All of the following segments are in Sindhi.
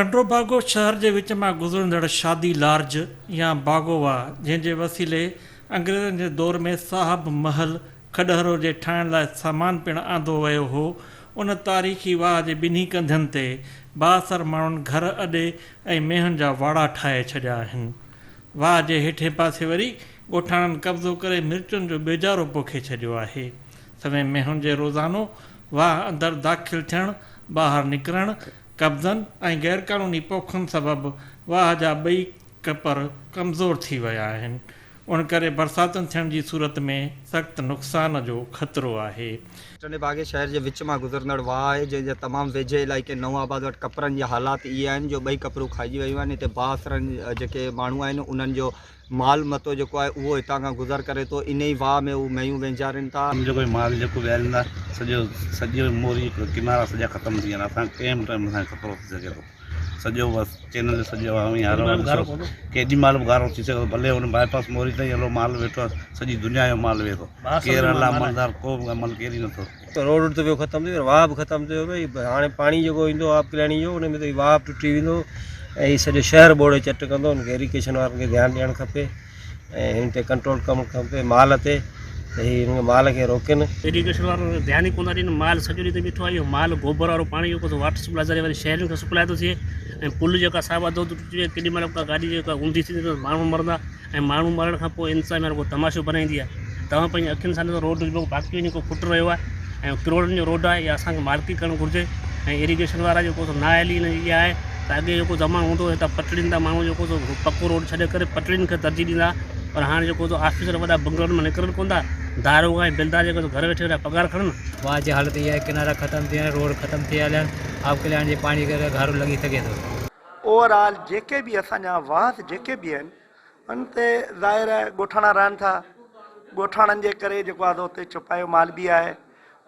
ٽنڊوباگو شهر جي وچ مان گذرندڙ شادي لارج يا باگو واهه جنهن جي وسيلي انگريزن جي دور ۾ صاحب محل کڏهرو جي ٺاهڻ لاء سامان پڻ آندو ويو هو ان تاريخي واهه جي ٻنهي ڪنڌين تي بااثر ماڻهن گهر اڏي ۽ مينهن جا واڙا ٺاهي ڇڏيا آهن. واهه جي هيٺين پاسي وري ڳوٺاڻن قبضو ڪري مرچن جو ٻيجارو پوکي ڇڏيو آهي. سوين مينهن جي روزانو واهه اندر داخل ٿيڻ ٻاهر نڪرڻ قبضن ۽ غيرقانوني پوکن سبب واهه جا ٻئي ڪپر ڪمزور ٿي ويا آهن، ان ڪري برساتن ٿيڻ جي صورت ۾ سخت نقصان جو خطرو آهي. ٽنڊي باگي شهر جي وچ مان گذرندڙ واهه آهي، جنهن جي تمام ويجهي علائقي نئون آباد وٽ ڪپرن جا حالات اهي آهن جو ٻئي ڪپرون کائجي ويون آهن، هتي بااثرن جيڪي ماڻهو آهن انهن جو مال متو جيڪو آهي اهو هتان کان گذر ڪري ٿو، انهي واهه ۾ هو ميون وينجهارين ٿا. سمجهو ڪوئي مال جيڪو ويهاريندا سڄو سڄو موري ڪنارا سڄا ختم ٿي ويندا اسان ڪنهن به ٽائيم اسان کي خطرو ٿي سگهي ٿو سڄو بس چينل سڄو اوهين هر ڏسو ڪيڏي مهل به گهارو ٿي سگهي ٿو ڀلي هن باء پاس موري تائين هلو مال ويٺو آهي سڄي دنيا جو مال ويهي ٿو ڪير الله عملدار ڪو به عمل ڪير ئي نٿو. روڊ ته ويو ختم ٿي پر واهه به ختم ٿيو ويو هاڻي پاڻي جيڪو ايندو آب ڪلياڻي جو ان ۾ ته واهه به ٽٽي ويندو ۽ هي سڄو شهر ٻوڙي چٽ ڪندو ان کي ايريگيشن وارن کي ڌيان ڏيڻ کپي ۽ هن تي ڪنٽرول ڪرڻ کپي مال تي ته هي هن مال کي روڪين. ايريگيشن وارن کي ڌيان ئي ڪونه ٿا ڏين مال سڄو ڏينهن اتي بيٺو آهي اهو مال گوبر وارو پاڻي جيڪو سو واٽر سپلاء ذريعي وري شهرين کي سپلاء ٿو ٿئي ۽ پل جيڪا سا به اڌو اڌ ٽٽي وئي ڪيڏي مهل ڪا گاڏي جيڪا اونڌي ٿيندي ته ماڻهو مرندا ۽ ماڻهو مرڻ کان پوء انتظاميا رڳو تماشو بنائيندي آهي. توهان پنهنجي اکين سان ڏسو روڊ جو باقي وڃي ڪو ڦٽ رهيو آهي ۽ ڪروڙن جو روڊ آهي اها اسان کي مالڪي ڪرڻ گهرجي ۽ ايريگيشن وارا جيڪو سو نااهلي هن جي اها آهي ته اڳي جيڪو زمانو هوندو هو هتان پٽڙين تان ماڻهو جيڪو سو پڪو روڊ ڇڏي ڪري پٽڙين کي ترجيح ڏيندا هئا پر هاڻي جيڪو سو آفيسر وڏا بنگلن مان نڪرن ڪونه ٿا داروغا ۽ بلدار جيڪو سو گهر ويٺي ويٺا پگهار کڻن. واهه جي حالت اها آهي ڪنارا ختم ٿي ويا آهن روڊ ختم ٿي هليا آهن آب ڪلياڻ جي پاڻي ڪري گهارو لڳي سگهي ٿو. اوور آل جيڪي به اسان جا واهه جيڪي به آهن ان تي ظاهر آهي ڳوٺاڻا رهن ٿا، ڳوٺاڻن جي ڪري جيڪو آهي اتي چوپايو مال به آهي،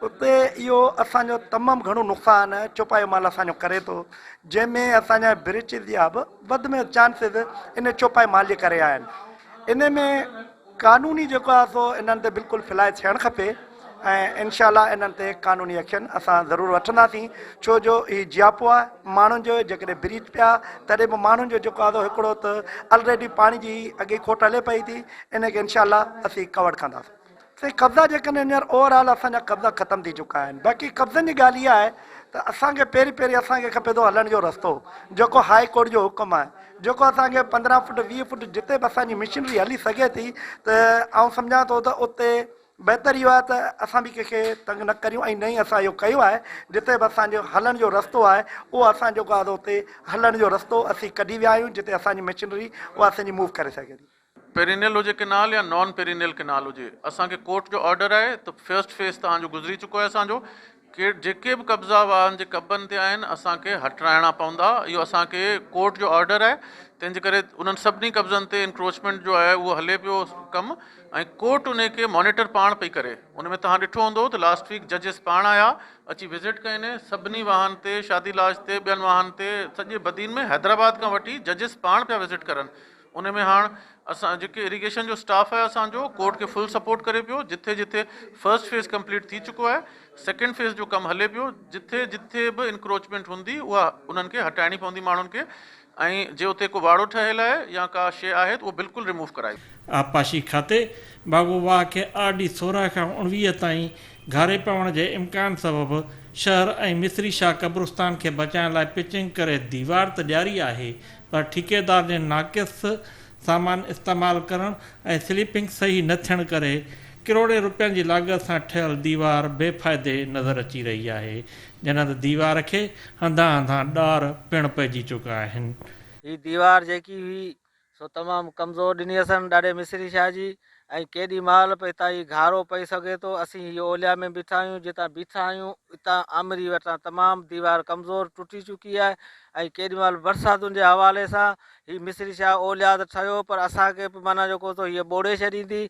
اتي اهو اسان جو تمام گهڻو نقصان چوپايو مال اسان جو ڪري ٿو، جنهن ۾ اسان جا بريچز جا به وڌ ۾ وڌ چانسز ان چوپائي مال جي ڪري آهن، ان ۾ قانوني جيڪو آهي سو انهن تي بلڪل فلاء ٿيڻ کپي ۽ انشاء الله انهن تي قانوني ايڪشن اسان ضرور وٺنداسين ڇو جو هي جياپو آهي ماڻهن جو جيڪڏهن بريچ پيا تڏهن به ماڻهن جو جيڪو آهي هڪڙو ته الريڊي پاڻي جي اڳي کوٽ هلي پئي ٿي ان کي انشاء الله اسين ڪور ڪنداسين. سائين قبضا جيڪڏهن هينئر اوور آل اسان جا قبضا ختم ٿي چڪا آهن باقي قبضن جي ڳالهه اها آهي ته اسان کي پهرين پهرين اسان کي کپي ٿو هلڻ جو رستو جيڪو هاء ڪورٽ جو حڪم آهي جيڪو اسان کي 15 فوٽ 20 فوٽ جتي به اسان جي مشنري هلي سگهي ٿي ته آئون سمجهان ٿو ته اتي بهتر اهو آهي ته اسان به ڪنهن کي تنگ نه ڪريون ۽ نه ئي اسان اهو ڪيو آهي جتي به اسان جو هلڻ جو رستو آهي اهو اسان جيڪو آهي اتي هلڻ جو رستو اسين ڪڍي ويا آهيون جتي اسان جي مشنري اها اسان جي موو ڪري سگهي ٿي. پيرينيل هجي ڪئنال يا نان پيرينيل ڪئنال هجي اسان کي ڪورٽ جو آرڊر آهي ته فرسٽ فيز توهان جو گذري چڪو آهي اسان جو ڪي جيڪي به قبضا واهن جي قبن تي آهن اسان کي هٽرائڻا پوندا اهو اسان کي ڪورٽ جو آرڊر آهي تنهن جي ڪري انهن سڀني قبضن تي انڪروچمينٽ جو آهي اهو هلي پيو ڪم ۽ ڪورٽ ان کي مانيٽر پاڻ پئي ڪري ان ۾ توهان ڏٺو هوندو ته لاسٽ ويڪ ججز پاڻ آيا اچي وزٽ ڪئين سڀني واهن تي شادي لاج تي ٻين واهن تي سڄي بدين ۾ حيدرآباد کان وٺي ججز پاڻ پيا وزٽ ڪرن ان ۾ هاڻ اسان جيڪي اريگيشن جو اسٽاف آهي اسان جو ڪورٽ کي فل سپورٽ ڪري پيو جٿي جٿي فرسٽ فيز ڪمپليٽ ٿي چڪو آهي سيڪنڊ فيز جو ڪم هلي پيو جٿي جٿي به انڪروچمينٽ هوندي اها انهن کي هٽائڻي پوندي ماڻهن کي ۽ جي اتي ڪو واڙو ٺهيل آهي يا ڪا شي آهي ته اهو بلڪل ريموو ڪرائي. آبپاشي کاتي باگو واهه کي آر ڊي 16 کان 19 تائين گهاري پوڻ جي امڪان سبب شهر ۽ مصري شاهه قبرستان کي بچائڻ لاء پچنگ ڪري ديوار ته ڏياري آهي پر ٺيڪيدار جي ناقص سامان استعمال ڪرڻ ۽ سليپنگ صحيح نه ٿيڻ ڪري ڪروڙين روپين جي لاڳت سان ٺهيل ديوار بي فائدي نظر اچي رهي آهي، جڏهن ته ديوار کي هنڌان هنڌان ڏار پڻ پئجي چڪا آهن. هي ديوار جيڪي هئي سو تمام ڪمزور ڏني اٿن ڏاڏي مصري شاهه جي ۽ ڪيڏي مهل به هتان هي گهارو پئي سگهي ٿو. اسين هيء اوليا ۾ بيٺا آهيون، جتان بيٺا آهيون اتان آمري وٽان تمام ديوار ڪمزور ٽٽي چڪي آهي ۽ ڪيڏي مهل برساتن جي حوالي سان هي مصري شاهه اوليا ته ٺهيو پر اسان کي به معنيٰ جيڪو سو هيء ٻوڙي ڇڏيندي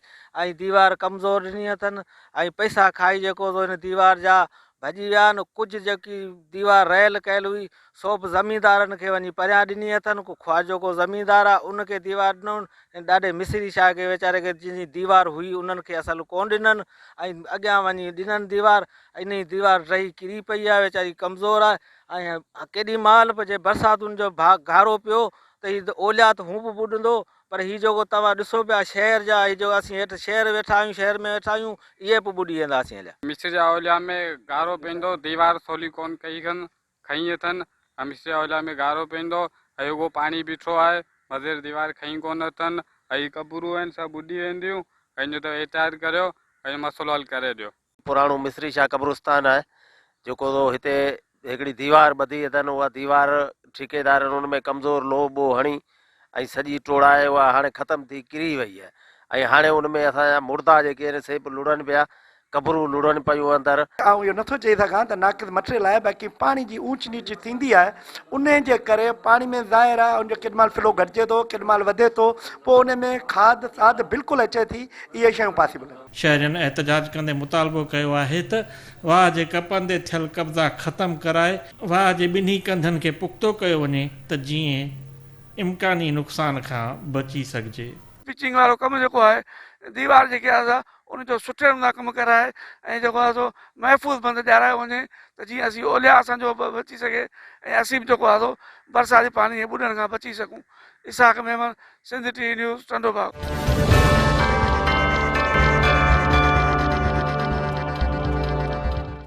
۽ ديوار ڪمزور ڏني اٿن ۽ پئسا کائي جيڪو سو هن ديوار جا ڀڄي ويا آهن. ڪجهه جيڪي ديوار رهيل ڪيل هئي سو به زميندارن کي وڃي پريان ڏني اٿن. ڪو خواجو ڪو زميندار آهي ان کي ديوار ڏنون ۽ ڏاڏي مصري شاهه کي ويچاري کي جنهن جي ديوار هئي انهن کي اصل ڪونه ڏنن ۽ اڳيان وڃي ڏنن ديوار. انهي ديوار ڊهي ڪري پئي آهي ويچاري ڪمزور آهي ۽ ڪيڏي مهل به جي برساتن جو گهارو پيو ته هي اوليا ته هون به ٻڏندو پر هي جيڪو توهان ڏسو پيا شهر جا هي جيڪو اسين هيٺ شهر ويٺا آهيون شهر ۾ ويٺا آهيون اهي به ٻڏي وينداسين هليا. مصر جا اوليا ۾ گهارو پوندو ديوار سولي ڪون ڪئي کن کنئي اٿن ۽ مصر جا اوليا ۾ گهارو پوندو ۽ اهو پاڻي بيٺو آهي مزير ديوار کنئي ڪون اٿن ۽ هي قبرون آهن سڀ ٻڏي وينديون ۽ جو ته احتياط ڪريو ۽ مسئلو حل ڪري ڏيو. پراڻو مصري شاهه قبرستان آهي جيڪو هتي هڪڙي ديوار ٻڌي اٿن اها ديوار ٺيڪيدارن ان ۾ ڪمزور لوهه ٻوهه هڻي ۽ سڄي ٽوڙائي اها هاڻي ختم ٿي ڪري وئي آهي ۽ هاڻي ان ۾ اسان جا مڙدا جيڪي آهن سي به لڙهن پيا قبرون لڙهن پيون اندر. آئون اهو نٿو چئي سگهان ته ناقص مٽريل آهي باقي پاڻي جي اونچ نيچ ٿيندي آهي انهي جي ڪري پاڻي ۾ ظاهر آهي ان جو ڪيڏي مهل فلو گهٽجي ٿو ڪيڏي مهل وڌي ٿو پوء ان ۾ کاڌ ساڌ بلڪل اچي ٿي اهي شيون پاسيبل آهن. شهرين احتجاج ڪندي مطالبو ڪيو آهي ته واهه جي ڪپن تي ٿيل قبضا ختم ڪرائي واهه جي ٻنهي ڪنڌن کي پختو ڪيو وڃي ته جيئن امڪاني نقصان کان بچي سگهجي. پچنگ وارو ڪم جيڪو آهي ديوار جيڪي آهي سا ان جو سٺي نموني ڪم ڪرائي ۽ جيڪو آهي سو محفوظ بند ڏيارايو وڃي ته جيئن اسين اولياء اسان جو به بچي سگهي ۽ اسين به جيڪو آهي سو برساتي پاڻي ۽ ٻڏڻ کان بچي سگهون Ishaq Memon Sindh T V news Tando Bago.